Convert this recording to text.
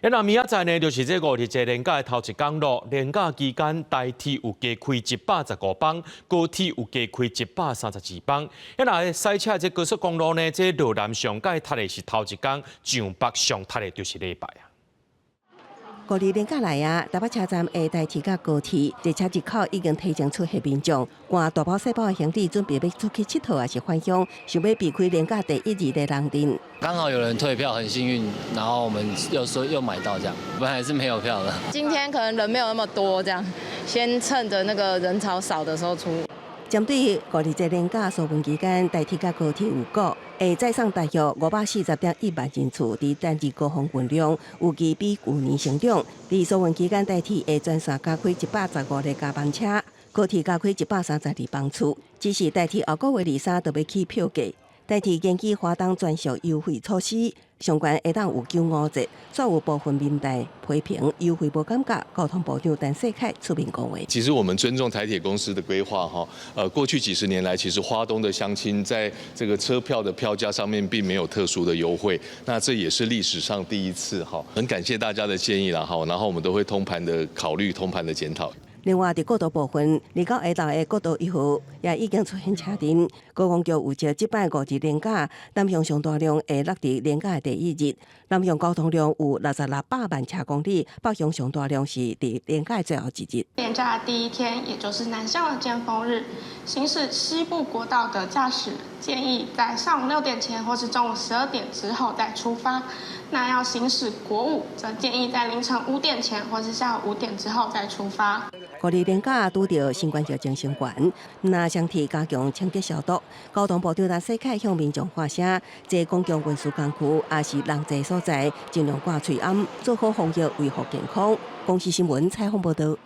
那明仔載呢，就是這五日節連假的頭一工囉。連假期間，台鐵有加開115班，高鐵有加開132班。那駛車這高速公路呢，這落南上蓋塞的是頭一工，上北上塞的就是禮拜啊。五二連假來啊，台北車站的台鐵佮高鐵列車入口已經提前出現民眾，攜大包細包的行李，準備欲出去𨑨迌，抑是返鄉，想欲避開連假第一日的人陣。剛好有人退票，很幸運，然後我們又說又買到這樣，本來是沒有票的。今天可能人沒有那麼多，這樣先趁着那個人潮少的時候出。針對五二節連假疏運期間，台鐵佮高鐵有估會載送大約540.1萬人次，佇單日高峰運量預計比舊年成長。佇疏運期間，台鐵會全線加開115列加班車，高鐵加開132班次。只是台鐵後個月23就欲起票價。台鐵研擬花東專屬優惠措施，上懸會當有95折，煞有部分民代批評優惠無感覺。交通部長陳世凱出面講話。其實我們尊重台鐵公司的規劃，哈，過去幾十年來，其實花東的鄉親在這個車票的票價上面並沒有特殊的優惠，那這也是歷史上第一次，哈，很感謝大家的建議啦，哈，然後我們都會通盤的考慮，通盤的檢討。另外，佇國道部分，29下晝的國道1號也已經出現車陣。高公局預測，這擺五二連假，南向上大量會落佇連假的第一日，南向交通量有66百萬車公里，北向上大量是佇連假的最後一日。連假的第一天，也就是南向的尖峰日，行駛西部國道的駕駛建議在上午6點前或是中午12點之後再出發。那要行駛國五，則建議在凌晨5點前或是下午5點之後再出發。五二連假拄著新冠疫情升懸，若雙鐵加強清潔消毒。交通部長陳世凱向民眾發聲，坐公共運輸工具抑是人濟所在，盡量掛喙罨，做好防疫，維護健康。公視新聞採訪報導。